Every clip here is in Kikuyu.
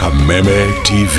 Kameme TV.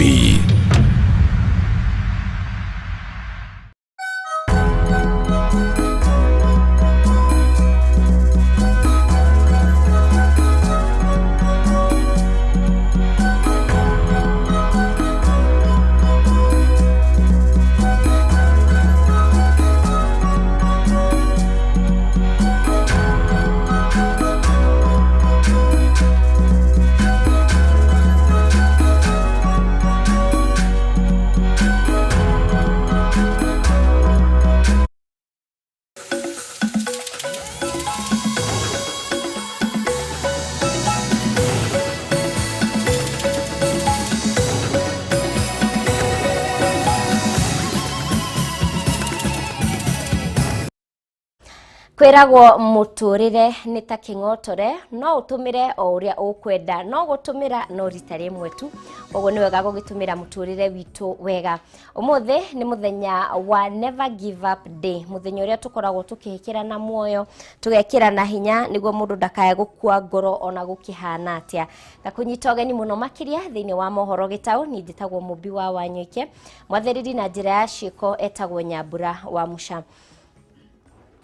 Kwĩragwo mũtũrĩre nĩ ta kĩng'otore, no ũtũmĩre o ũrĩa ũkwenda, no gũtũmĩra no rita rĩmwe tu. Koguo nĩ wega gũgĩtũmĩra mũtũrĩre witũ wega. Ũmũthĩ nĩ mũthenya wa Never Give Up Day, mũthenya ũrĩa tũkoragwo tũkĩhĩkĩra na muoyo, tũgekĩra na hinya nĩguo mũndũ ndakae gũkua ngoro ona gũkĩhana atĩa. Ngakũnyita ũgeni mũno makĩria thĩinĩ wa mohoro gĩtaũ, niĩ njĩtagwo Mũmbi wa Wanyoike, mwathĩrĩri na njĩra ya ciĩko etagwo Nyambura wa Muca.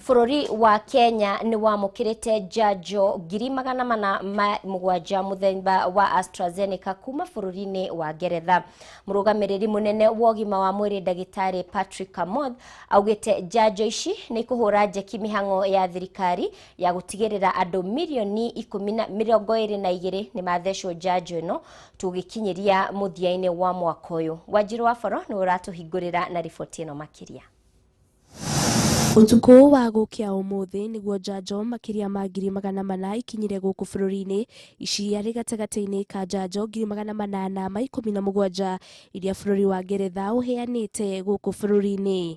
Bũrũri wa Kenya nĩ wamũkĩrĩte njanjo 407,000 mũthemba wa AstraZeneca kuma bũrũri-inĩ wa Ngeretha. Mũrũgamĩrĩri mũnene wa ũgima wa mwĩrĩ ndagĩtarĩ Patrick Kamoth augĩte njanjo ici nĩ ikũhũra njeki mĩhang'o ya thirikari ya gũtigĩrĩra andũ mirioni 22 nĩ mathecwo njanjo ĩno tũgĩkinyĩria mũthia-inĩ wa mwaka ũyũ. Wanjiru wa Boro nĩ ũratũhingũrĩra na riboti ĩno makĩria. Ũtukũ wa gũkĩa ũmũthĩ nĩguo njanjo makĩria ma 400,000 ikinyire gũkũ bũrũri-inĩ. Ici arĩ gatagatĩ-inĩ ka njanjo 817,000 iria bũrũri wa Ngeretha ũheanĩte gũkũ bũrũri-inĩ.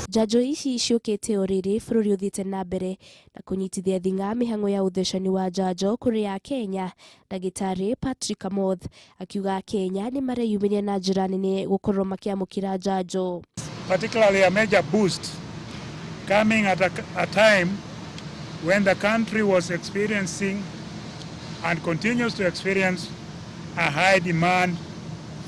Njanjo ici ciũkĩte o rĩrĩ bũrũri ũthiĩte na mbere na kũnyitithia thing'a mĩhang'o ya ũthecani wa njanjo kũrĩ a Kenya. Ndagĩtarĩ Patrick Amoth akiuga Kenya nĩ mareyumĩria na njĩra nene gũkorwo makĩamũkĩra njanjo. Particularly a major boost coming at a time when the country was experiencing and continues to experience a high demand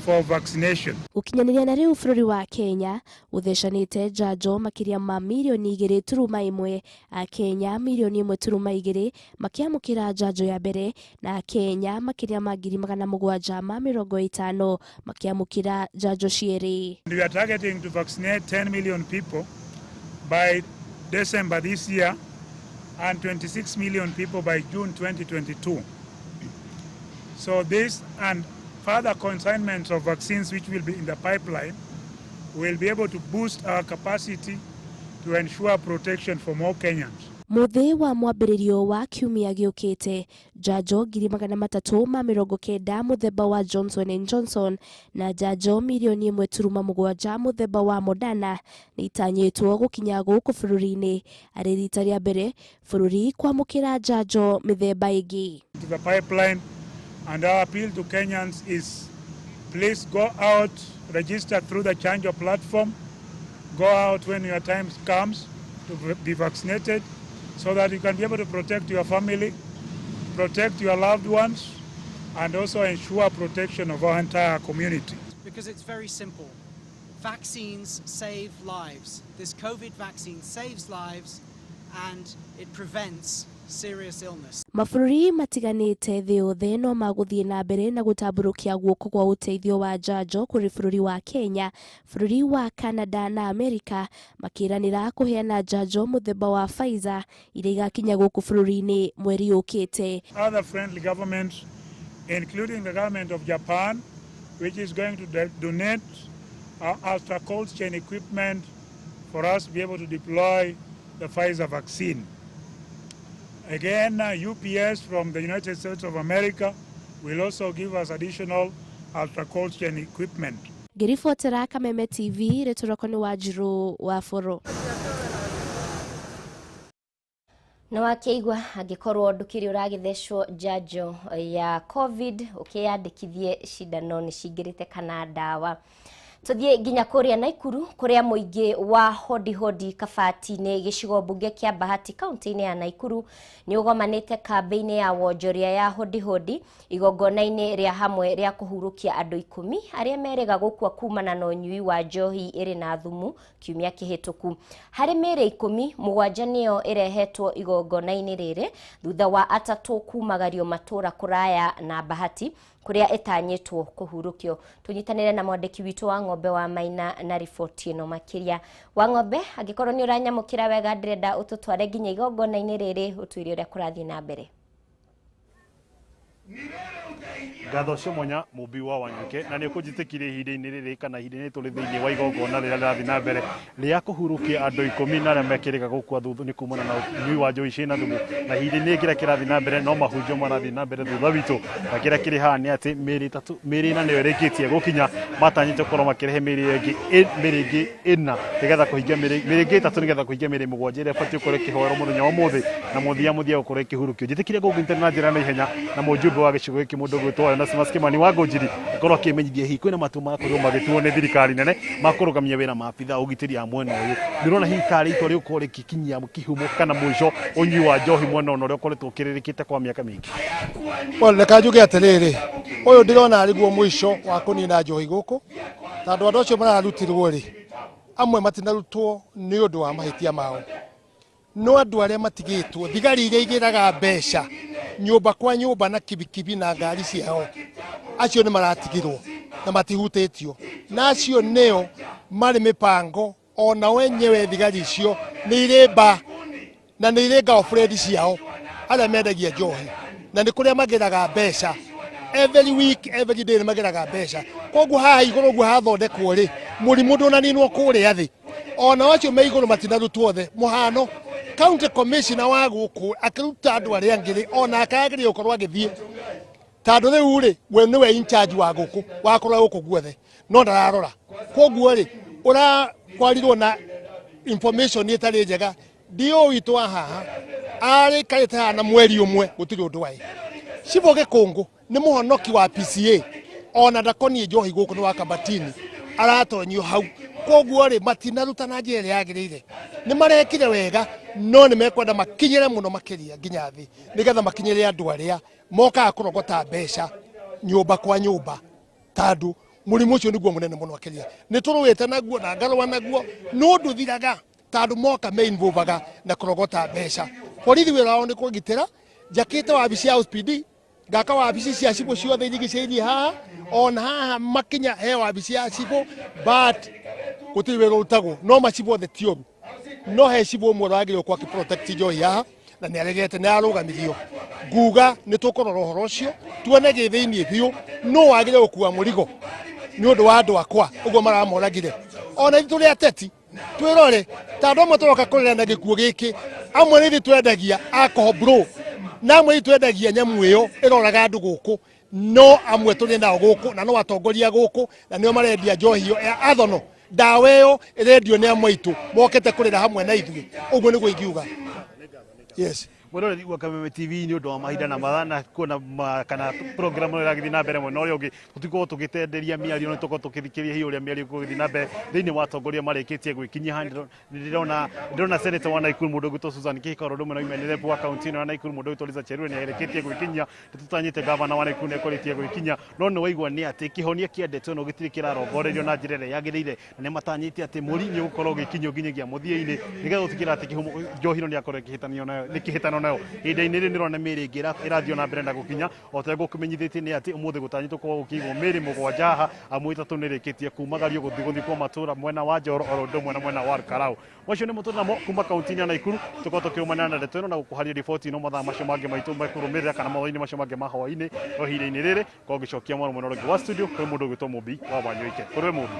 for vaccination. Gũkinyanĩria na rĩu bũrũri wa Kenya ũthecanĩte njanjo makĩria ma mirioni 2.1, Akenya mirioni 1.2 makĩamũkĩra njanjo ya mbere na Akenya makĩria ma 750,000 makĩamũkĩra njanjo cierĩ. We are targeting to vaccinate 10 million people by December this year and 26 million people by June 2022. So this and further consignments of vaccines which will be in the pipeline will be able to boost our capacity to ensure protection for more Kenyans. Mũthĩ wa mwambĩrĩrio wa kiumia gĩũkĩte njanjo 390,000 mũthemba wa Johnson and Johnson na njanjo mirioni 1.7 mũthemba wa Moderna nĩ itanyĩtwo gũkinya gũkũ bũrũri-inĩ arĩ rita rĩa mbere bũrũri kwamũkĩra njanjo mĩthemba ĩngĩ. To the pipeline, and our appeal to Kenyans is please go out, register through the Chanjo platform, go out when your time comes to be vaccinated so that you can be able to protect your family, protect your loved ones, and also ensure protection of our entire community. Because it's very simple. Vaccines save lives. This COVID vaccine saves lives and it prevents serious illness. Mabũrũri matiganĩte thĩ yothe no magũthiĩ na mbere na gũtambũrũkia guoko kwa ũteithio wa njanjo kũrĩ bũrũri wa Kenya, bũrũri wa Canada na Amerika makĩranĩra kũheana njanjo mũthemba wa Pfizer iria igakinya gũkũ bũrũri-inĩ mweri ũkĩte. Other friendly governments, including the government of Japan, which is going to donate ultra cold chain equipment for us to be able to deploy the Pfizer vaccine. Again, UPS from the United States of America will also give us additional ultra cold chain equipment. Ngĩribotera Kameme TV, rĩtwa rĩakwa nĩ Wanjiru wa Boro. Nĩ wakĩigua angĩkorwo ndũkĩrĩ ũragĩthecwo njanjo ya COVID ũkĩyandĩkithie cindano nĩ cingĩrĩte kana ndawa. Tuthiĩ nginya kũrĩa Naikuru kũrĩa mũingĩ wa Hodi Hodi Kabati-inĩ gĩcigo mbunge kĩa Bahati kaunti-inĩ ya Naikuru nĩ ũgomanĩte kambĩ-inĩ ya wonjoria ya Hodi Hodi igongona-inĩ rĩa hamwe rĩa kũhurũkia andũ 10 arĩa merĩga gũkua kumana na ũnyui wa njohi ĩrĩ na thumu kiumia kĩhĩtũku. Harĩ mĩĩrĩ 10, 7 nĩyo ĩrehetwo igongona-inĩ rĩrĩ thutha wa 3 kumagario matũra kũraya na Bahati kũrĩa ĩtanyĩtwo kũhurũkio. Tũnyitanĩre na mwandĩki witũ wa Ng'ombe wa Maina na riboti ĩno makĩria. Wa Ng'ombe, angĩkorwo nĩ ũranyamũkĩra wega ndĩrenda ũtũtware nginya igongona-inĩ rĩrĩ ũtwĩre ũrĩa kũrathiĩ na mbere. Ngatho cio mwanya Mũmbi wa Wanyuke na nĩ ũkũnjĩtĩkirie ihinda-inĩ rĩrĩ kana ihinda-inĩ tũrĩ thĩinĩ wa igongona rĩrĩa rĩrathiĩ na mbere rĩa kũhurũkia andũ 10 na arĩa mekĩrĩga gũkua thutha nĩ kumana na ũnyui wa njohi ciĩna thumu. Na ihinda-inĩ kĩrĩa kĩrathiĩ na mbere no mahunjio marathiĩ na mbere thutha witũ, na kĩrĩa kĩrĩ haha nĩ atĩ mĩĩrĩ 3 mĩĩrĩ 4 nĩyo ĩrĩkĩtie gũkinya, matanyĩte gũkorwo makĩrehe mĩĩrĩ ĩngĩ 4 nĩgetha kũhingia mĩĩrĩ ĩngĩ 3 nĩgetha kũhingia mĩĩrĩ 7 ĩrĩa ĩbatiĩ gũkorwo ĩkĩhoerwo mũthenya wa ũmũthĩ na mũthia gũkorwo ĩkĩhurũkio. Njĩtĩkire gũkũnyitana na njĩra ya naihenya na mũjumbe wa gĩcigo gĩkĩ mũndũ ũgwĩtwo Onesimus Kimani wa Ngũnjiri akorwo akĩmenyithia hihi kwĩna matua makorirwo magĩtuo nĩ thirikari nene makũrũgamia wĩra maabitha ũgitĩri a mwena ũyũ. Ndĩrona hihi karĩ itua rĩgũkorwo rĩgĩkinyia kĩhumo kana mũico ũnyui wa njohi mwena ũyũ ũrĩa ũkoretwo ũkĩrĩrĩkĩte kwa mĩaka mĩingĩ. Well, reke njuge atĩrĩrĩ, ũyũ ndĩrona arĩguo mũico wa kũnina njohi gũkũ, tondũ andũ acio mararutirwo rĩ, amwe matinarutwo nĩ ũndũ wa mahĩtia mao, no andũ arĩa matigĩtwo, thigari iria igĩraga mbeca nyũmba kwa nyũmba na kibikibi na ngari ciao, acio nĩ maratigirwo na matihutĩtio, na acio nĩo marĩ mĩpango ona wenyewe thigari icio nĩ irĩ mba na nĩ irĩ girlfriend ciao arĩa mendagia njohi, na nĩ kũrĩa magĩraga mbeca every week, every day nĩ magĩraga mbeca. Koguo haha igũrũ ũguo hathondekwo rĩ, mũrimũ ndũnaninwo kũrĩa thĩ, ona acio me igũrũ matinarutwo othe. Mũhano, county commissioner wa gũkũ akĩruta andũ arĩa angĩ rĩ, ona akagĩrĩire gũkorwo agĩthiĩ, tondũ rĩu rĩ, we nĩwe in charge wa gũkũ, wa kũrora gũkũ guothe, no ndararora. Koguo rĩ, ũrakwarirwo na information ĩtarĩ njega. DO witũ wa haha arĩkarĩte haha na mweri ũmwe gũtirĩ ũndũ waĩ. Cibũ Gĩkũngũ nĩ mũhonoki wa PCA, ona ndakoniĩ njohi gũkũ nĩ wa Kabatini, aratonyio hau. Koguo rĩ, matinaruta na njĩra ĩrĩa yagĩrĩire. Nĩ marekire wega, no nĩ mekwenda makinyĩre mũno makĩria nginya thĩ, nĩgetha makinyĩre andũ arĩa mokaga kũrogota mbeca nyũmba kwa nyũmba, tondũ mũrimũ ũcio nĩguo mũnene mũno makĩria. Nĩ tũrũĩte naguo na ngarũa naguo, no ndũthiraga tondũ moka meinvolvaga na kũrogota mbeca. Borithi wĩra wao nĩ kũgitĩra. Njakĩte wabici ya OPD, ngaka wabici cia cibũ ciothe irigicĩirie haha, ona haha makinya he wabici ya cibũ, but gũtirĩ wĩra ũrutagwo. No macibũ othe ti ũru, no he cibũ ũmwe ũragĩrĩirwo kwa protect njohi haha na nĩ aregete, nĩ ararũgamirio. Nguga nĩ tũkũrora ũhoro ũcio tuone gĩ thĩiniĩ biũ no wagĩrĩire gũkua mũrigo nĩ ũndũ wa andũ akwa ũguo maramoragire. Ona ithuĩ tũrĩ ateti twĩrore, tondũ amwe tũroka kũrĩra na gĩkuũ gĩkĩ, amwe nĩ ithuĩ twendagia alcohol bro, na amwe ithuĩ twendagia nyamũ ĩyo ĩroraga andũ gũkũ, no amwe tũrĩ nao gũkũ na no atongoria gũkũ na nĩo marendia njohi ĩyo ya athono. Ndawa ĩyo ĩrendio nĩ amwe aitũ mokĩte kũrĩra hamwe na ithuĩ, ũguo nĩguo ingiuga. Yes. Mwĩroreri wa Kameme TV, nĩ ũndũ wa mahinda na mathaa na kuona kana program ĩno ĩragĩthiĩ na mbere mwena ũrĩa ũngĩ, tũtikorwo tũgĩtenderia mĩario, nĩ tũkorwo tũkĩthikĩrĩria hihi ũrĩa mĩario ĩgũgĩthiĩ na mbere thĩinĩ wa atongoria marĩkĩtie gwĩkinyia haha. Ndĩrona senator wa Naikuru mũndũ ũgwĩtwo Susan Kihika, ũndũ ũmwe na women rep wa kaunti ĩno ya Naikuru mũndũ ũgwĩtwo Liza Cherure nĩ arĩkĩtie gwĩkinyia. Nĩtũtanyĩte gavana wa Naikuru nĩ ekũrĩtie gwĩkinyia, no nĩ waigua nĩ atĩ kĩhonia kĩa ndeto ĩno gĩtirĩ kĩrarongorerio na njĩra ĩrĩa yagĩrĩire, na nĩ matanyĩte atĩ mũri nĩ ũgũkorwo ũgĩkinyio nginyagia mũthia-inĩ nĩgetha gũtigĩrĩra atĩ kĩhumo njohi ĩno nĩ yakorwo ĩkĩhĩtanio nayo, nĩ kĩhĩtano nayo. Ihinda-inĩ rĩrĩ nĩrona mĩĩrĩ ĩngĩ ĩrathiĩ na mbere na gũkinya, o ta ũrĩa ngũkĩmenyithĩtie nĩ atĩ ũmũthĩ gũtanyĩtwo gũkorwo gũkĩigwo mĩĩrĩ 7 haha, amu 3 nĩ ĩrĩkĩtie kumagario gũthiĩ gũthikwo matũra mwena wa Njoro oro ũndũ ũmwe na mwena wa Karau. Macio nĩ mũtũrĩ namo kuma kaunti-inĩ ya Naikuru, tũkorwo tũkĩrũmanĩra na ndeto ĩno na gũkũharĩria riboti ĩno mathaa macio mangĩ maitũ mekũrũmĩrĩra kana mathaa-inĩ macio mangĩ ma hwaĩ-inĩ. No ihinda-inĩ rĩrĩ korwo ngĩcokia mwena mwena ũrĩa ũngĩ wa studio kũrĩ mũndũ ũgwĩtwo Mũmbi wa Wanyoike. Kũrĩ we Mũmbi.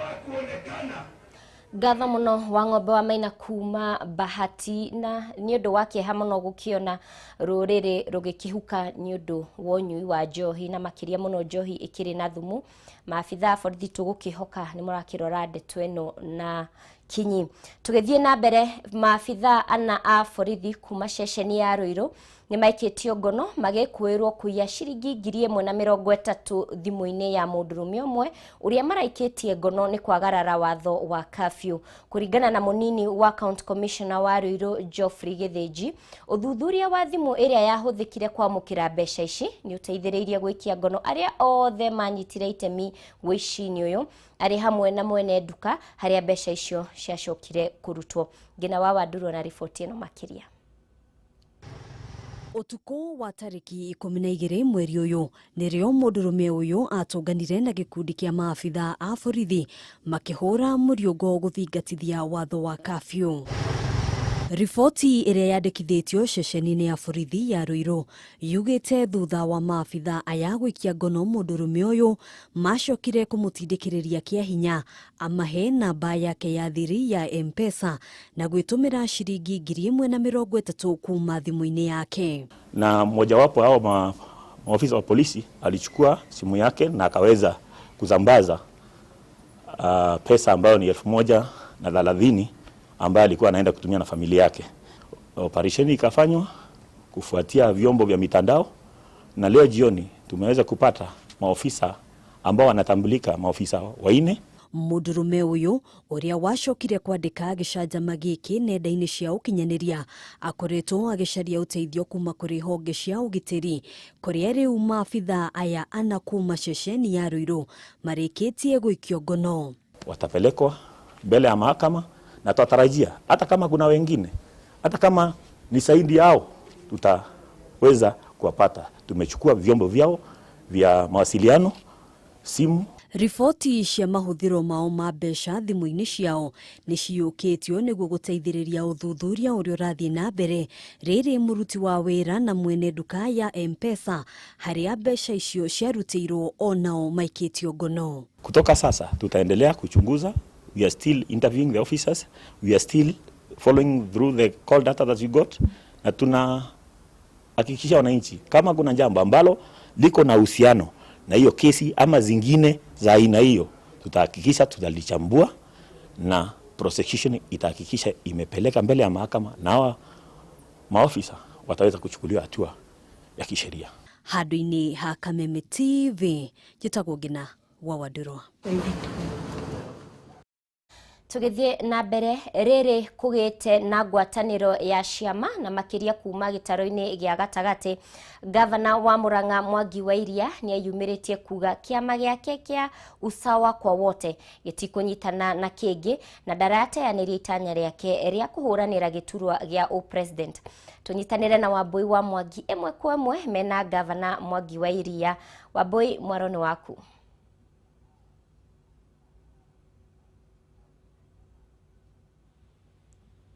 Ngatho mũno wa Ng'ombe wa Maina kuma Bahati, na nĩ ũndũ wa kĩeha mũno gũkĩona rũrĩrĩ rũgĩkĩhuka nĩ ũndũ wa ũnyui wa njohi, na makĩria mũno njohi ĩkĩrĩ na thumu. Maabitha a borithi tũgũkĩhoka nĩ mũrakĩrora ndeto ĩno na Kinyi. Tũgĩthiĩ na mbere, maabithaa ana a borithi kuma ceceni ya Ruiru nĩ maikĩtio ngono magĩkũĩrwo kũiya ciringi 1,030 thimũ-inĩ ya mũndũrũme ũmwe ũrĩa maraikĩtie ngono nĩ kwagarara watho wa curfew. Kũringana na mũnini wa county commissioner wa Ruiru Geoffrey Gĩthĩnji, ũthuthuria wa thimũ ĩrĩa yahũthĩkire kwamũkĩra mbeca ici nĩ ũteithĩrĩirie gwĩkia ngono arĩa othe manyitire itemi wĩici-inĩ ũyũ, arĩ hamwe na mwene nduka harĩa mbeca icio ciacokire kũrutwo. Ngina wa Wandurwo na riboti ĩno makĩria. Ũtukũ wa tarĩki 12 mweri ũyũ nĩrĩo mũndũrũme ũyũ atũnganire na gĩkundi kĩa maabithaa a borithi makĩhũra mũriũngo gũthingatithia watho wa curfew. Riboti ĩrĩa yandĩkithĩtio ceceni-inĩ ya borithi ya Ruiru yugĩte thutha wa maabithaa aya gwĩkia ngono mũndũrũme ũyũ macokire kũmũtindĩkĩrĩria kĩa hinya amahe namba yake ya thiri ya M-Pesa na gwĩtũmĩra ciringi 1,030 kuma thimũ-inĩ yake. Na mmojawapo hao maofisa wa polisi alichukua simu yake na akaweza kusambaza pesa ambayo ni 1,030 ambaye alikuwa anaenda kutumia na familia yake. Operesheni ikafanywa kufuatia vyombo vya mitandao, na leo jioni tumeweza kupata maofisa ambao wanatambulika, maofisa 4. Mũndũrũme ũyũ ũrĩa wacokire kwandĩka gĩcanjama gĩkĩ nenda-inĩ cia ũkinyanĩria akoretwo agĩcaria ũteithio kuma kũrĩ honge cia ũgitĩri kũrĩa rĩu maabithaa aya ana kuma ceceni ya Ruiru marĩkĩtie gũikio ngono. Watapelekwa mbele ya mahakama na tutatarajia hata kama kuna wengine, hata kama ni zaidi yao, tutaweza kuwapata. Tumechukua vyombo vyao vya mawasiliano, simu. Riboti cia mahũthĩro mao ma mbeca thimũ-inĩ ciao nĩ ciyũkĩtio nĩguo gũteithĩrĩria ũthuthuria ũrĩa ũrathiĩ na mbere rĩrĩ mũruti wa wĩra na mwene nduka ya M-Pesa harĩa mbeca icio ciarutĩirwo onao maikĩtio ngono. Kutoka sasa tutaendelea kuchunguza. We are still interviewing the officers. We are still following through the call data that we got. Na tunahakikisha wananchi kama kuna jambo ambalo liko na uhusiano na hiyo kesi ama zingine za aina hiyo, tutahakikisha tutalichambua na prosecution itahakikisha imepeleka mbele ya mahakama na hawa maofisa wataweza kuchukuliwa hatua ya kisheria. Handũ-inĩ ha Kameme TV, njĩtagwo Ngina wa Wandurwa. Tũgĩthiĩ na mbere, rĩrĩ kũgĩte na ngwatanĩro ya ciama na makĩria kuma gĩtaro-inĩ gĩa gatagatĩ. Gavana wa Murang'a Mwangi wa Iria nĩeyumĩrĩtie kuga kĩama gĩake kĩa Usawa kwa Wote gĩtikũnyitana na kĩngĩ na ndarateanĩria itanya rĩake rĩa kũhũranĩra gĩturwa gĩa ũpresident. Tũnyitanĩre na Wambui wa Mwangi ĩmwe kwa ĩmwe mena Gavana Mwangi wa Iria. Wambui, mwaro nĩ waku.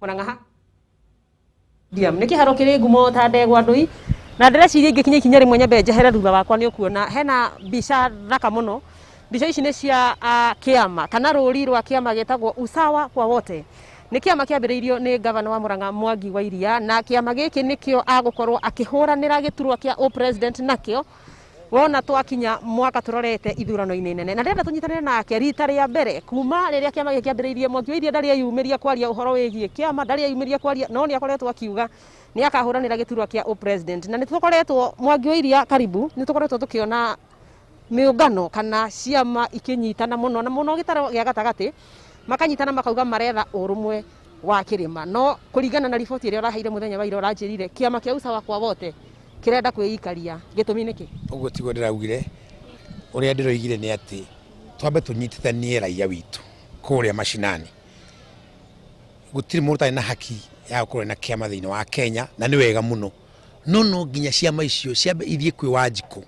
Murang'a Diam nĩ kĩharo kĩrĩ ngumo ta ndegwa ndũi na ndĩreciria ingĩkinya ikinya rĩmwe nyambe njehere thutha wakwa nĩ ũkuona hena mbica thaka mũno. Mbica ici nĩ cia kĩama kana rũri rwa kĩama gĩtagwo Usawa kwa Wote. Nĩ kĩama kĩambĩrĩirio nĩ gavana wa Murang'a Mwangi wa Iria na kĩama gĩkĩ nĩkĩo agũkorwo akĩhũranĩra gĩturwa kĩa ũpresident nakĩo wona twakinya mwaka turorete ithurano-inĩ nene na ndĩrenda tũnyitanĩre nake rita rĩa mbere kuma rĩrĩa kĩama gĩkĩ kĩambĩrĩirie. Mwangi wa Iria ndarĩ eyumĩria kwaria ũhoro wĩgiĩ kĩama, ndarĩ eyumĩria kwaria, no nĩ akoretwo akiuga nĩ akahũranĩra gĩturwa kĩa ũpresident. Na nĩ tũkoretwo, Mwangi wa Iria karibu, nĩ tũkoretwo tũkĩona mĩũngano kana ciama ikĩnyitana mũno na mũno gĩtaro gĩa gatagatĩ makanyitana makauga maretha ũrũmwe wa kĩrĩma. No kũringana na riboti ĩrĩa ũraheire mũthenya wa ira ũranjĩrire kĩama kĩa Usawa kwa Wote kirenda kwĩikaria, gĩtũmi nĩkĩ? Ũguo tiguo ndĩraugire. Ũrĩa ndĩroigire nĩ atĩ twambe tũnyitithanie raia witũ kũrĩa macinani. Gũtirĩ mũndũ ũtarĩ na haki ya gũkorwo na kĩama thĩinĩ wa Kenya na nĩ wega mũno, no no nginya ciama icio ciambe ithiĩ kwĩ Wanjikũ,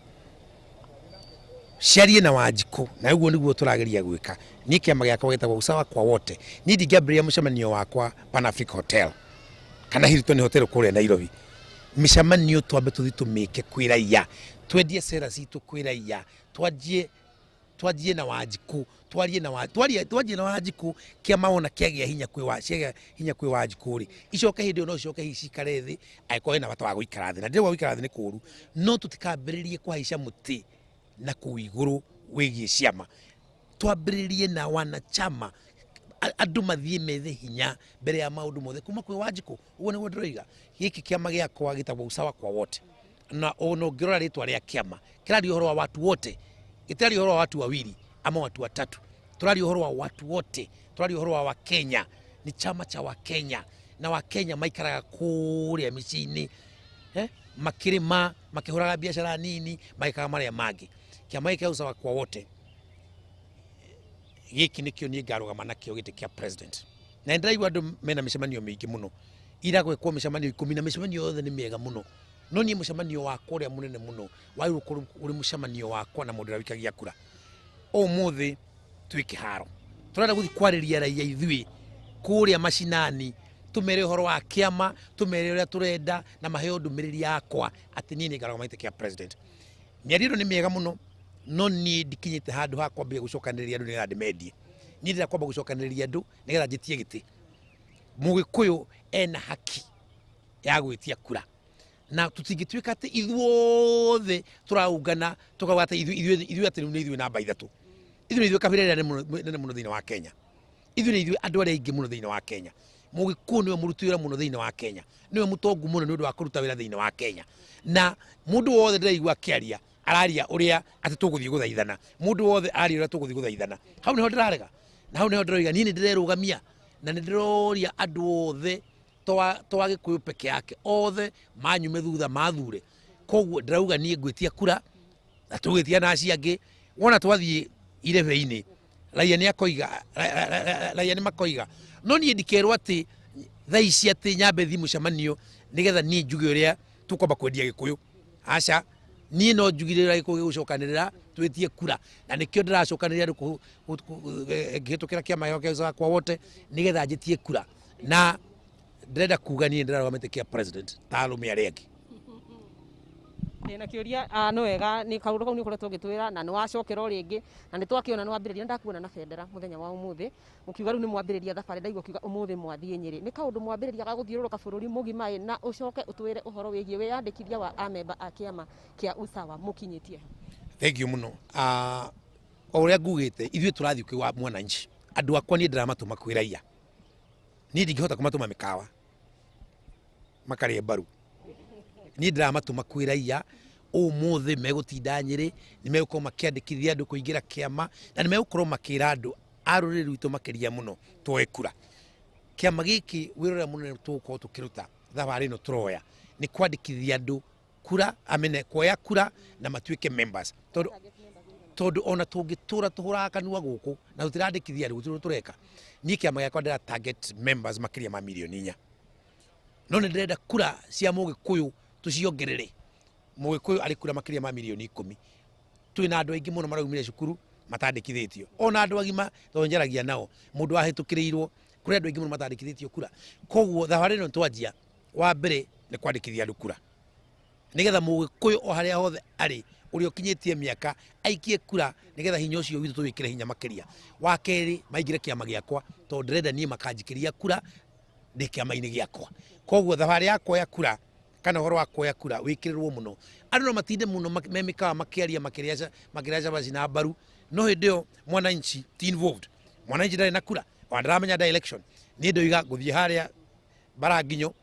ciarie na Wanjikũ, na ũguo nĩguo tũrageria gwĩka. Niĩ kĩama gĩakwa gĩtagwo Usawa kwa Wote. Niĩ ndingĩambĩrĩria mũcemanio wakwa Pan Africa Hotel kana Hilton Hotel kũrĩa Nairobi. Mĩcemanio twambe tũthiĩ tũmĩke kwĩ raia, twendie cera citũ kwĩ raia, twanjie na Wanjikũ, twarie na Wanjikũ, kĩama wona kĩagĩa hinya kwĩ Wanjikũ rĩ, icoke hĩndĩ ĩyo no icoke hihi cikare thĩ angĩkorwo hena bata wa gũikara thĩ, na ndĩrauga gũikara thĩ nĩ kũũru, no tũtikambĩrĩrie kũhaica mũtĩ na kũu igũrũ wĩgiĩ ciama. Twambĩrĩrie na wanachama Andũ mathiĩ methe hinya mbere ya maũndũ mothe kuma kwĩ Wanjikũ. Ũguo nĩguo ndĩroiga, gĩkĩ kĩama gĩakwa gĩtagwo Usawa kwa Wote, na ona ũngĩrora rĩtwa rĩa kĩama kĩraria ũhoro wa watu wote, gĩtiraria ũhoro wa watu wawili ama watu watatu, tũraria ũhoro wa watu wote, tũraria ũhoro wa Wakenya. Nĩ chama cha Wakenya, na Wakenya maikaraga kũrĩa mĩciĩ-inĩ, makĩrĩma, makĩhũraga biacara nini, magĩkaga marĩa mangĩ. Kĩama gĩkĩ kĩa Usawa kwa Wote gĩkĩ nĩkĩo niĩ ngarũgama nakĩo gĩtĩ kĩa president. Na ndĩraigua andũ mena mĩcemanio mĩingĩ mũno, ira gwĩkwo mĩcemanio 10, na mĩcemanio yothe nĩ mĩega mũno, no niĩ mũcemanio wakwa ũrĩa mũnene mũno wagĩrĩirwo gũkorwo ũrĩ mũcemanio wakwa na mũndũ ũrĩa wĩikagia kura. Ũmũthĩ twĩ kĩharo, tũrenda gũthiĩ kwarĩria raia ithuĩ kũrĩa macinani, tũmere ũhoro wa kĩama, tũmere ũrĩa tũrenda, na maheo ndũmĩrĩri yakwa atĩ niĩ nĩngarũgama gĩtĩ kĩa president. Mĩario ĩno nĩ mĩega mũno, no niĩ ndikinyĩte handũ ha kwambia gũcokanĩrĩria andũ nĩgetha ndĩmendie. Niĩ ndĩrenda kwamba gũcokanĩrĩria andũ nĩgetha njĩtie gĩtĩ. Mũgĩkũyũ ena haki ya gwĩtia kura, na tũtingĩtuĩka atĩ ithuothe tũraungana tũkauga atĩ ithuĩ atĩ rĩu nĩ ithuĩ namba 3. Ithuĩ nĩ ithuĩ kabira ĩrĩa nene mũno thĩinĩ wa Kenya. Ithuĩ nĩ ithuĩ andũ arĩa aingĩ mũno thĩinĩ wa Kenya. Mũgĩkũyũ nĩwe mũruti wĩra mũno thĩinĩ wa Kenya, nĩwe mũtongu mũno nĩ ũndũ wa kũruta wĩra thĩinĩ wa Kenya. Na mũndũ wothe ndĩraigua akĩaria araria ũrĩa atĩ tũgũthiĩ gũthaithana, mũndũ wothe aria ũrĩa tũgũthiĩ gũthaithana. Hau nĩho ndĩrarega, na hau nĩho ndĩroiga niĩ nĩ ndĩrerũgamia, na nĩ ndĩroria andũ othe to Agĩkũyũ peke yake, othe manyume thutha mathure. Koguo ndĩrauga niĩ ngwĩtia kura na tũgwĩtia na acio angĩ. Wona twathiĩ irebe-inĩ, raia nĩ akoiga, raia nĩ makoiga, no niĩ ndikerwo atĩ thaa ici atĩ nyambe thiĩ mũcemanio nĩgetha niĩ njuge ũrĩa tũkwamba kwendia Gĩkũyũ. Aca, niĩ no njugire ũrĩa Gĩkũyũ gĩgũcokanĩrĩra twĩtie kura, na nĩkĩo ndĩracokanĩrĩria andũ ngĩhĩtũkĩra kĩama gĩakwa kĩa Usawa kwa Wote nĩgetha njĩtie kura. Na ndĩrenda kuga niĩ ndĩrarũgamĩte kĩa president ta arũme arĩa angĩ. Ndĩna kĩũria, nĩ wega, nĩ kaũndũ kau nĩ ũkoretwo ũgĩtwĩra na nĩ wacokera o rĩngĩ, na nĩ twakĩona nĩ wambĩrĩria, ndakuona na bendera mũthenya wa ũmũthĩ ũkiuga rĩu nĩ mwambĩrĩria thabarĩ, ndaigua ũkiuga ũmũthĩ mwathiĩ Nyĩrĩ. Nĩ kaũndũ mwambĩrĩria ga gũthiũrũrũka bũrũri mũgima ĩ, na ũcoke ũtwĩre ũhoro wĩgiĩ wĩyandĩkithia wa amemba a kĩama kĩa Usawa mũkinyĩtie. Thank you mũno. O ũrĩa ngugĩte, ithuĩ tũrathiĩ kwĩ wa mwananchi. Andũ akwa niĩ ndĩramatũma kwĩ raia, niĩ ndingĩhota kũmatũma mĩkawa makarĩe mbaru. Niĩ ndĩramatũma kwĩ raia. Ũmũthĩ megũtinda Nyĩrĩ, nĩ megũkorwo makĩandĩkithia andũ kũingĩra kĩama, na nĩ megũkorwo makĩra andũ a rũrĩrĩ rwitũ makĩria mũno tuoe kura. Kĩama gĩkĩ wĩra ũrĩa mũnene tũgũkorwo tũkĩruta thabarĩ ĩno tũroya nĩ kwandĩkithia andũ kura, amene kuoya kura na matuĩke members. Tondũ ona tũngĩtũra tũhũraga kanua gũkũ na tũtirandĩkithia andũ, gũtirĩ ũndũ tũreka. Niĩ kĩama gĩakwa ndĩra target members makĩria ma mirioni 4, no nĩ ndĩrenda kura cia Mũgĩkũyũ tũciongerere. Mũgĩkũyũ arĩ kura makĩria ma mirioni 10. Twĩna andũ aingĩ mũno maraumire cukuru matandĩkithĩtio, ona andũ agima tondũ njaragia nao, mũndũ wahĩtũkĩrĩirwo, kũrĩ andũ aingĩ mũno matandĩkithĩtio kura. Koguo thabarĩ ĩno twanjia, wa mbere nĩ kwandĩkithia andũ kura, nĩgetha Mũgĩkũyũ o harĩa hothe arĩ ũrĩa ũkinyĩtie mĩaka aikie kura, nĩgetha hinya ũcio witũ tũwĩkĩre hinya makĩria. Wa kerĩ, maingĩre kĩama gĩakwa, tondũ ndĩrenda niĩ makanjikĩria kura ndĩ kĩama-inĩ gĩakwa. Koguo thabarĩ ya kuoya kura kana ũhoro wa kuoya kura wĩkĩrĩrwo mũno. Andũ no matinde mũno me mĩkawa makĩaria, makĩrĩa cabaci na mbaru, no hĩndĩ ĩyo mwananchi ti involved. Mwananchi ndarĩ na kura, ona ndaramenya nda election. Niĩ ndoiga ngũthiĩ harĩa Baranginyo,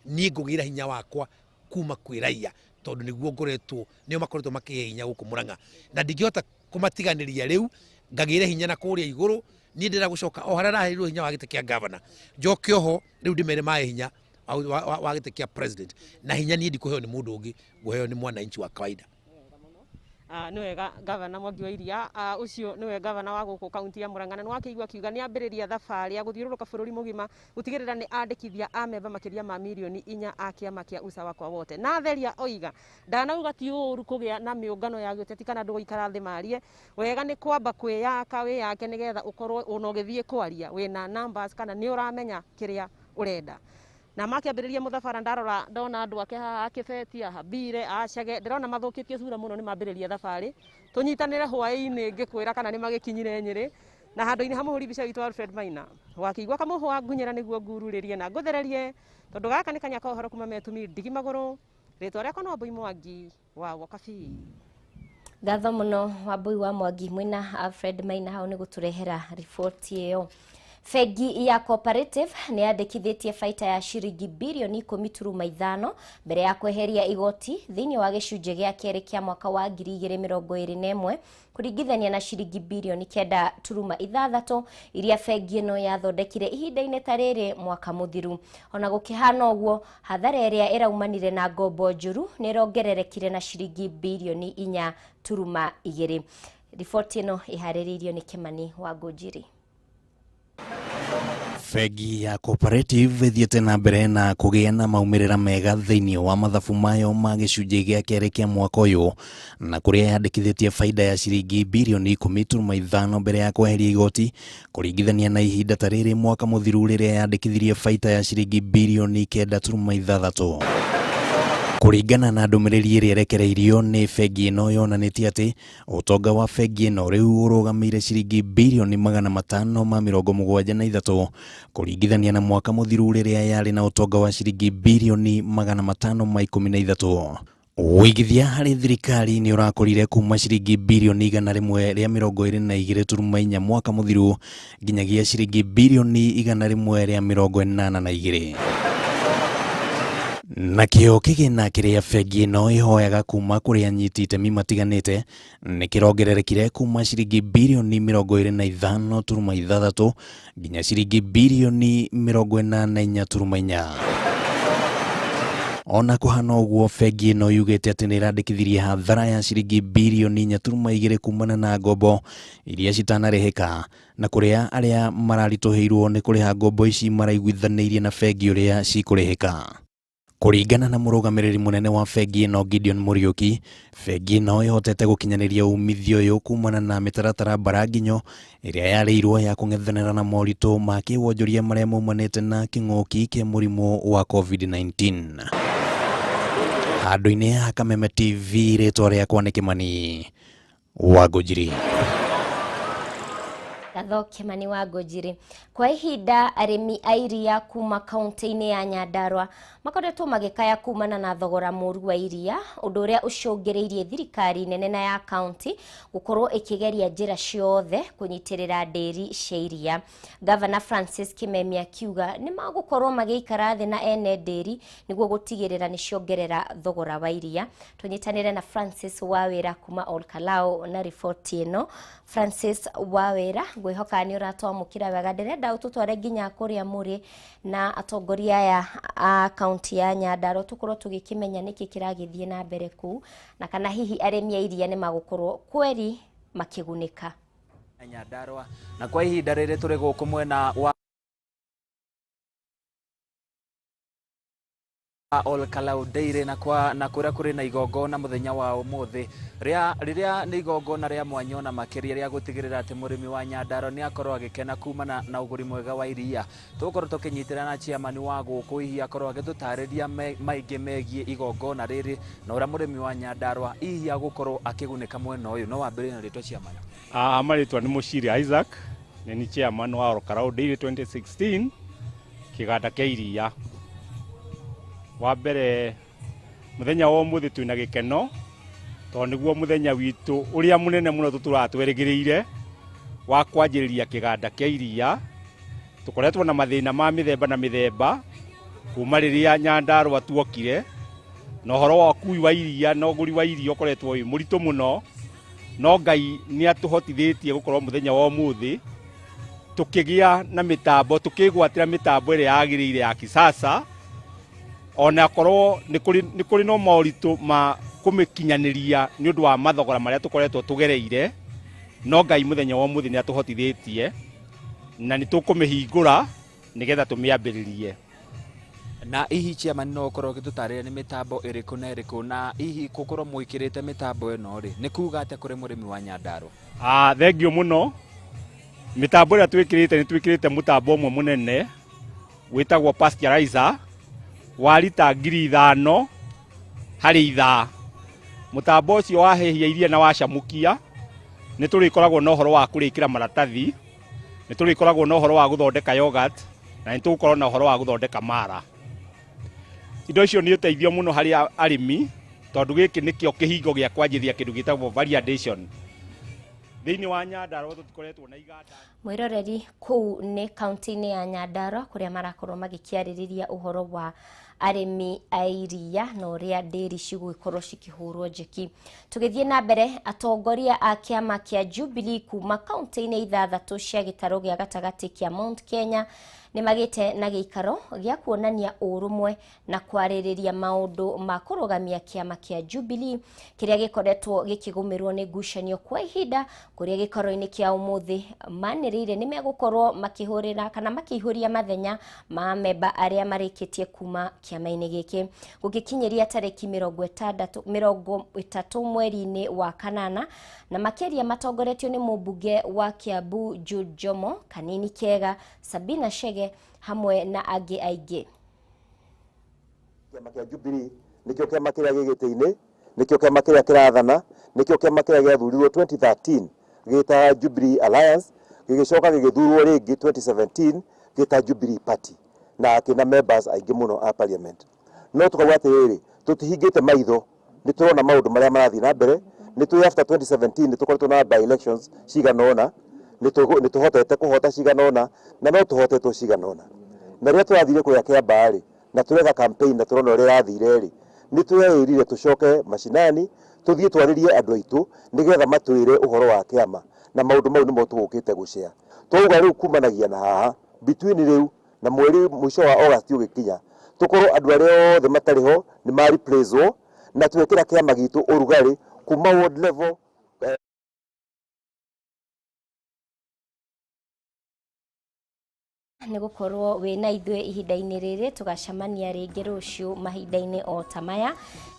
niĩ ngũgĩra hinya wakwa kuma kwĩ raia, tondũ nĩguo ngoretwo, nĩo makoretwo makĩhe hinya gũkũ Mũrang'a, na ndingĩhota kũmatiganĩria rĩu ngagĩre hinya na kũrĩa igũrũ. Niĩ ndĩrenda gũcoka o harĩa ndaheirwo hinya wa gĩtĩ kĩa gavana, njoke oho rĩu ndĩmere mahe hinya wa gĩtĩ kĩa president, na hinya niĩ ndikũheo nĩ mũndũ ũngĩ, ngũheo nĩ mwananchi wa kawaida. Nĩ wega gavana Mwangi wa Iria, ũcio nĩwe gavana wa gũkũ kaunti ya Mũrang'a, na nĩ wakĩigua akiuga nĩ ambĩrĩria thabarĩ ya gũthiũrũrũka bũrũri mũgima gũtigĩrĩra nĩ andĩkithia amemba makĩria ma mirioni 4 a kĩama kĩa Usawa kwa Wote. Na theria oiga ndanauga ti ũru kũgĩa na mĩũngano ya gĩũteti kana andũ gũikara thĩ marie, wega nĩ kwamba kwĩyaka wĩyake nĩgetha ũkorwo ona ũgĩthiĩ kwaria wĩna numbers kana nĩ ũramenya kĩrĩa ũrenda. Na makĩambĩrĩria mũthabara, ndarora ndona andũ ake haha akĩbetia, Habire, Acege, ndĩrona mathũkĩtie cura mũno, nĩ mambĩrĩria thabarĩ. Tũnyitanĩre hwaĩ-inĩ ngĩkwĩra kana nĩ magĩkinyire Nyĩrĩ. Na handũ-inĩ ha mũhũri mbica witũ Alfred Maina, wakĩigua kamũhũ wa ngunyĩra nĩguo ngururĩrie na ngũthererie, tondũ gaka nĩ kanya ka ũhoro kuma Metumi ndigi magũrũ. Rĩtwa rĩakwa no Wambui Mwangi wa Wakabi. Ngatho mũno Wambui wa Mwangi mwĩna Alfred Maina hau nĩ gũtũrehera riboti ĩyo. Bengi ya Cooperative nĩ yandĩkithĩtie baita ya ciringi birioni 10.5 mbere ya kweheria igoti thĩinĩ wa gĩcunjĩ gĩa kerĩ kĩa mwaka wa 2021 kũringithania na ciringi birioni 9.6 iria bengi ĩno yathondekire ihinda-inĩ ta rĩrĩ mwaka mũthiru. Ona gũkĩhana ũguo, hathara ĩrĩa ĩraumanire na ngombo njũru nĩ ĩrongererekire na ciringi birioni 4.2. Riboti ĩno ĩharĩrĩirio nĩ Kĩmani wa Ngũnjiri. Bengi ya Cooperative ĩthiĩte na mbere na kũgĩa na maumĩrĩra mega thĩinĩ wa mathabu mayo ma gĩcunjĩ gĩa kerĩ kĩa mwaka ũyũ, na kũrĩa yandĩkithĩtie baida ya ciringi birioni 10.5 mbere ya kweheria igoti kũringithania na ihinda ta rĩrĩ mwaka mũthiru rĩrĩa yandĩkithirie baida ya ciringi birioni 9.6. Kũringana na ndũmĩrĩri ĩrĩa ĩrekereirio nĩ bengi ĩno yonanĩtie atĩ ũtonga wa bengi ĩno rĩu ũrũgamĩire ciringi birioni 573 kũringithania na mwaka mũthiru rĩrĩa yarĩ na ũtonga wa ciringi birioni 513. Ũigithia harĩ thirikari nĩ ũrakũrire kuma ciringi birioni 122.4 mwaka mũthiru nginyagia ciringi birioni 182. Nakĩo kĩgĩna kĩrĩa bengi ĩno ĩhoyaga kuma kũrĩ anyiti itemi matiganĩte nĩ kĩrongererekire kuma ciringi birioni 25.6 nginya ciringi birioni 84.4. Ona kũhana ũguo, bengi ĩno yugĩte atĩ nĩ ĩrandĩkithirie hathara ya ciringi birioni 4.2 kumana na ngombo iria citanarĩhĩka, na kũrĩa arĩa mararitũhĩirwo nĩ kũrĩha ngombo ici maraiguithanĩirie na bengi ũrĩa cikũrĩhĩka. Kũringana na mũrũgamĩrĩri mũnene wa bengi ĩno Gideon Muriuki, bengi ĩno ĩhotete gũkinyanĩria umithio ũyũ kumana na mĩtaratara mbaranginyo ĩrĩa yarĩirwo ya kũng'ethanĩra na moritũ ma kĩwonjoria marĩa maumanĩte na kĩng'ũki kĩa mũrimũ wa COVID-19. Handũ-inĩ ha Kameme TV, rĩtwa rĩakwa nĩ Kĩmani wa Ngũnjiri. Gatho Kĩmani wa Ngũnjiri. Kwa ihinda arĩmi a iria kuma kaunti-inĩ ya Nyandarua makoretwo magĩkaya kumana na thogora mũru wa iria, ũndũ ũrĩa ũcũngĩrĩirie thirikari nene na ya kaunti gũkorwo ĩkĩgeria njĩra ciothe kũnyitĩrĩra ndĩri cia iria. Gavana Francis Kimemia akiuga nĩ magũkorwo magĩikara thĩ na ene ndĩri nĩguo gũtigĩrĩra nĩ ciongerera thogora wa iria. Tũnyitanĩre na Francis Wawĩra kuma Olkalou na riboti ĩno. Francis Wawĩra, ngwĩhoka nĩ ũratwamũkĩra wega. Ndĩrenda ũtũtware nginya kũrĩa mũrĩ na atongoria aya a kaunti ya Nyandarua tũkorwo tũgĩkĩmenya nĩkĩ kĩragĩthiĩ na mbere kũu, na kana hihi arĩmi a iria nĩ magũkorwo kweri makĩgunĩka. Nyandarua na kwa ihinda rĩrĩ tũrĩ gũkũ mwena wa Olkalou Dairy na kwa na kũrĩa kũrĩ na igongona mũthenya wa ũmũthĩ rĩrĩa nĩ igongona rĩa mwanya ona makĩria rĩa gũtigĩrĩra atĩ mũrĩmi wa Nyandarua nĩ akorwo agĩkena kumana na ũgũri mwega wa iria. Tũgũkorwo tũkĩnyitĩra na chairman wa gũkũ hihi akorwo agĩtũtarĩria maingĩ megiĩ igongona rĩrĩ na ũrĩa mũrĩmi wa Nyandarua hihi agũkorwo akĩgunĩka mwena ũyũ. No wambĩrĩrie na rĩtwa chairman. Marĩtwa nĩ Mũciri Isaac, nĩ ni chairman wa Olkalou Dairy 2016 kĩganda kĩa iria. Wa mbere mũthenya wa ũmũthĩ twĩna gĩkeno tondũ nĩguo mũthenya witũ ũrĩa mũnene mũno tũtũraga twerĩgĩrĩire wa kwanjĩrĩria kĩganda kĩa iria. Tũkoretwo na mathĩna ma mĩthemba na mĩthemba kuma rĩrĩa Nyandarua tuokire, na ũhoro wa ũkui wa iria na ũgũri wa iria ũkoretwo wĩ mũritũ mũno, no Ngai nĩ atũhotithĩtie gũkorwo mũthenya wa ũmũthĩ tũkĩgĩa na mĩtambo, tũkĩgwatĩra mĩtambo ĩrĩa yagĩrĩire ya kisasa, ona korwo nĩ kũrĩ no moritũ ma kũmĩkinyanĩria nĩ ũndũ wa mathogora marĩa tũkoretwo tũgereire, no Ngai mũthenya wa ũmũthĩ nĩ atũhotithĩtie na nĩ tũkũmĩhingũra nĩgetha tũmĩambĩrĩrie. Na hihi chairman no ũkorwo ũgĩtũtarĩria nĩ mĩtambo ĩrĩkũ na ĩrĩkũ, na hihi gũkorwo mwĩkĩrĩte mĩtambo ĩno rĩ nĩ kuga atĩa kũrĩ mũrĩmi wa Nyandarua? Thengiũ mũno. Mĩtambo ĩrĩa twĩkĩrĩte nĩ twĩkĩrĩte mũtambo ũmwe mũnene wĩtagwo pasteurizer wa rita 5,000 harĩ ithaa. Mũtambo ũcio wahĩhia iria na wacamũkia nĩ tũrĩkoragwo na ũhoro wa kũrĩkĩra maratathi, nĩ tũrĩkoragwo na ũhoro wa gũthondeka yogurt, na nĩ tũgũkorwo na ũhoro wa gũthondeka mara. Indo icio nĩ ũteithio mũno harĩ arĩmi tondũ gĩkĩ nĩkĩo kĩhingo gĩa kwanjĩrĩria kĩndũ gĩtagwo value addition. Thĩinĩ wa Nyandarua tũtikoretwo na iganda. Mwĩroreri, kũu nĩ kaunti-inĩ ya Nyandarua kũrĩa marakorwo magĩkĩarĩrĩria ũhoro wa arĩmi a iria na ũrĩa ndĩri cigũgĩkorwo cikĩhũrwo njeki. Tũgĩthiĩ na mbere, atongoria a kĩama kĩa Jubilee kuma kaunti-inĩ ithathatũ cia gĩtarũ gĩa gatagatĩ kĩa Mount Kenya nĩ magĩte na gĩikaro gĩa kuonania ũrũmwe na kwarĩrĩria maũndũ ma kũrũgamia kĩama kĩa Jubilee kĩrĩa gĩkoretwo gĩkĩgũmĩrwo nĩ ngucanio kwa ihinda, kũrĩa gĩikaro-inĩ kĩa ũmũthĩ manĩrĩire nĩ megũkorwo makĩhũrĩra kana makĩihũria mathenya ma memba arĩa marĩkĩtie kuma kĩama-inĩ gĩkĩ gũgĩkinyĩria tarĩki 30 mweri-inĩ wa kanana, na makĩria matongoretio nĩ mũmbunge wa Kiambu Jude Jomo, Kanini Kega, Sabina Chege hamwe na angĩ aingĩ. Kĩama kĩa Jubilee nĩkĩo kĩama kĩrĩa gĩ gĩtĩ-inĩ, nĩkĩo kĩama kĩrĩa kĩrathana, nĩkĩo kĩama kĩrĩa gĩathurirwo 2013 gĩta Jubilee Alliance, gĩgĩcoka gĩgĩthurwo rĩngĩ 2017 gĩta Jubilee Party, na kĩna members aingĩ mũno a parliament. No tũkauga atĩrĩrĩ, tũtihingĩte maitho, nĩ tũrona maũndũ marĩa marathiĩ na mbere. Nĩ tũĩ after 2017 nĩ tũkoretwo na by elections cigana ũna, nĩ tũhotete kũhota cigana ũna, na no tũhotetwo cigana ũna. Na rĩrĩa tũrathire kũrĩa Kĩambaa rĩ, na tũreka campaign na tũrona ũrĩa ĩrathire rĩ, nĩ twĩrire tũcoke macinani tũthiĩ twarĩrie andũ aitũ nĩgetha matwĩre ũhoro wa kĩama, na maũndũ mau nĩmo tũgũkĩte gũcea. Twauga rĩu kumanagia na haha between rĩu na mweri mũico wa August ũgĩkinya, tũkorwo andũ arĩa othe matarĩ ho nĩ ma replace-wo, na twekĩra kĩama gitũ ũrugarĩ kuma ward level. Nĩ gũkorwo wĩna ithuĩ ihinda-inĩ rĩrĩ, tũgacemania rĩngĩ rũciũ mahinda-inĩ o ta maya.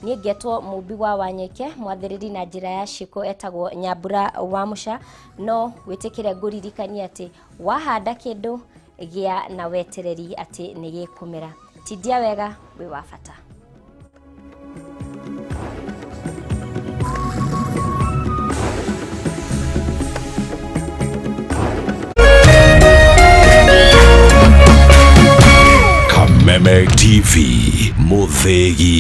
Niĩ ngetwo Mũmbi wa Wanyeke, mwathĩrĩri na njĩra ya ciĩko etagwo Nyambura wa Mũca. No wĩtĩkĩre ngũririkanie atĩ wahanda kĩndũ gĩa na wetereri atĩ nĩ gĩkũmera. Tindia wega, wĩ wa bata. Kameme TV, Muthegi.